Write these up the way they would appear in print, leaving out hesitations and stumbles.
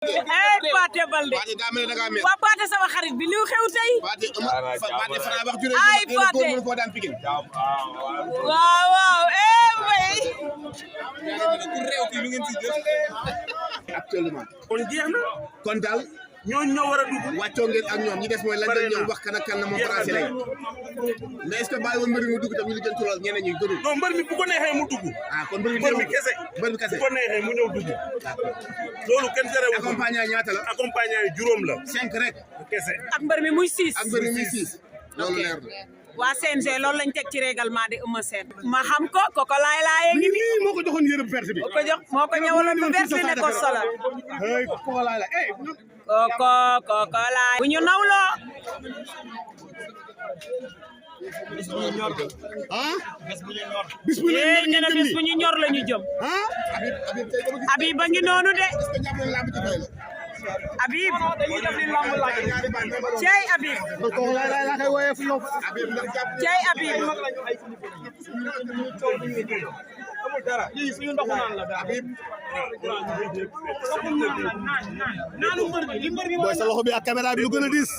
Pathé Baldé waa Pathé sama xarit bi liw xew tey ay Pathé waaw waaw way actuellement kon jeex na kon daal ñooñu ñoo war a dugg wàccoo ngeen ak ñoom ñi des mooy lan la ñoom wax kan ak kan na moom français lañ mais est-ce que bàyyi woon mbër mi mu dugg tam ñu li jëm ci lool ñeneen ñi gënul non mbër mi bu ko neexee mu dugg kon mbër mi kese mbër mi kese bu ko neexee mu ñëw dugg loolu kenn terewu accompagnant ñaata la accompagnant yi juróom la 5 rek kese ak mbër mi muy 6 ak mbër mi muy 6 loolu leer na waa CNG loolu lañ teg ci règlement de Eumeu Sène ma xam ko koko laay ngi nii moo ko joxoon yërëm verte bi moo ko ñëwaloon bu verte ne ko solo koko laay la koko laay bu ñu nawloo bis bu ñu ñor la ñu jëm Habib ba ngi noonu de Habib cey Habib cey Habib boy sa loxo bi ak caméra bi lu gën a diis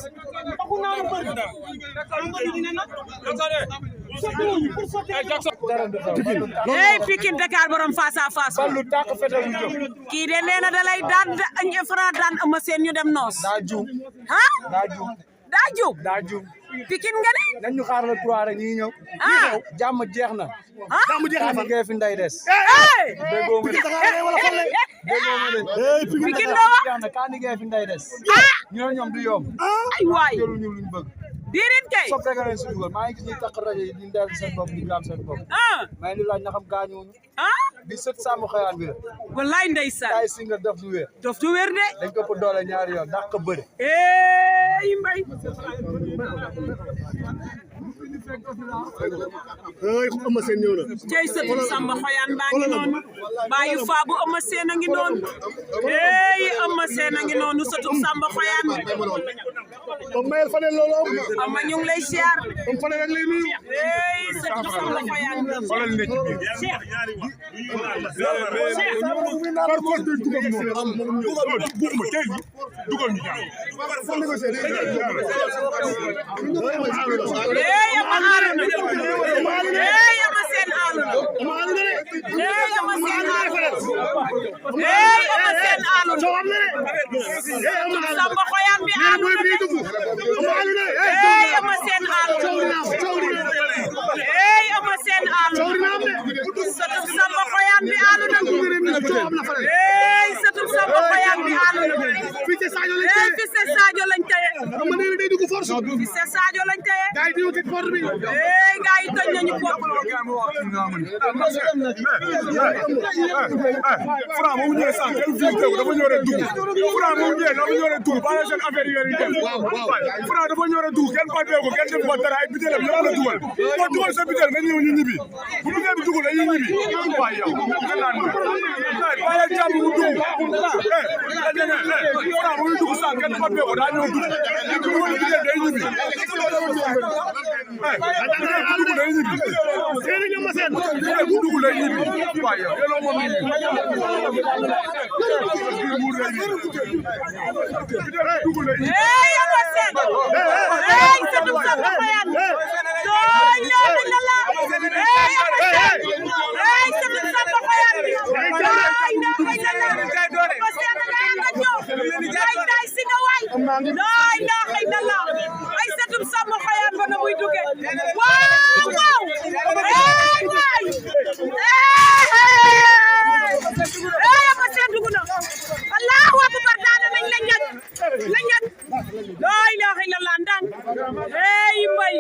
Pikine Dakar borom face à face kii de nee na da lay daan Franc daan Eumeu Sène ñu dem noos daa juum Pikine nga ne nañ ñu xaar la 3 rek ñi ñëw jàmm jeex na jàmm jeex na fa fi nday des déggoo ma Pikine doo wax jeex na ka liggéey fi nday des ñu ñoom du yomb ay waay jëlu ñu luñ bëgg déedéet kay sopp rek leen si dugal maa ngi gis ñuy takk rajo yi di ndel seen bopp di gaam seen bopp maa ngi laaj na xam gaañuñu bi sët sàmm xëyaan bi la wallaay ndeysaan ay singa def du wér de dañ ko doole ñaari yoon dàq bëri yi mbay Eumeu Sène ñëw na cey sëtu Samba Xoyaan baa ngi noonu baayu faabu Eumeu Sène a ngi noonu Eumeu Sène a ngi noonu sëtu Samba Xoyaan comme mayel fa ne loolu ama ñu ngi lay siyaar comme fa ne rek lay nuyu sëtu Samba Xoyaan xoolal ne ci biir par force de dugal moom buuma tey dugal ñu jàmm Eumeu Sène aaluna Eumeu Sène aaluna Samba Xoyaan bi aaluna Eumeu Sène aaluna Eumeu Sène aaluna sëtu Samba Xoyaan bi aaluna sëtu Samba Xoyaan bi aaluna fii ci Sadio lañ teye fii ci Sadio lañ teye gaa yi toj nañu bopp Franc moom ñëwee sànq kenn fi teew dafa ñëw rek dugg Franc moom ñëwee dafa ñëw rek dugg bàyyi seen affaire yi ngeen def Franc dafa ñëw rek dugg kenn palpé ko kenn def ko dara ay bitéelam yëpp la dugal boo dugal sa bitéel nga ñëw ñu ñibbi bu bitéel bi dugul dañuy ñibbi waay yow nga naan bàyyi jàmm mu dugg Franc moom dugg sànq kenn palpé ko daa ñëw dugg dugal bitéel day ñibbi dugg day ñibbi bu dugg day ñibbi waay yow yeloo moom ñibbi Eumeu Sène sëtu Samba Xoyaan sëtu Samba Xoyaan bi tay si nga waay laa ilaaha illallah ay sëtu Samba Xoyaan ba na muy duggee waaw waaw waay Eumeu Sène dugg na Allahu akbar daana nañ la ñag laa ilaaha illallah ndaan mbay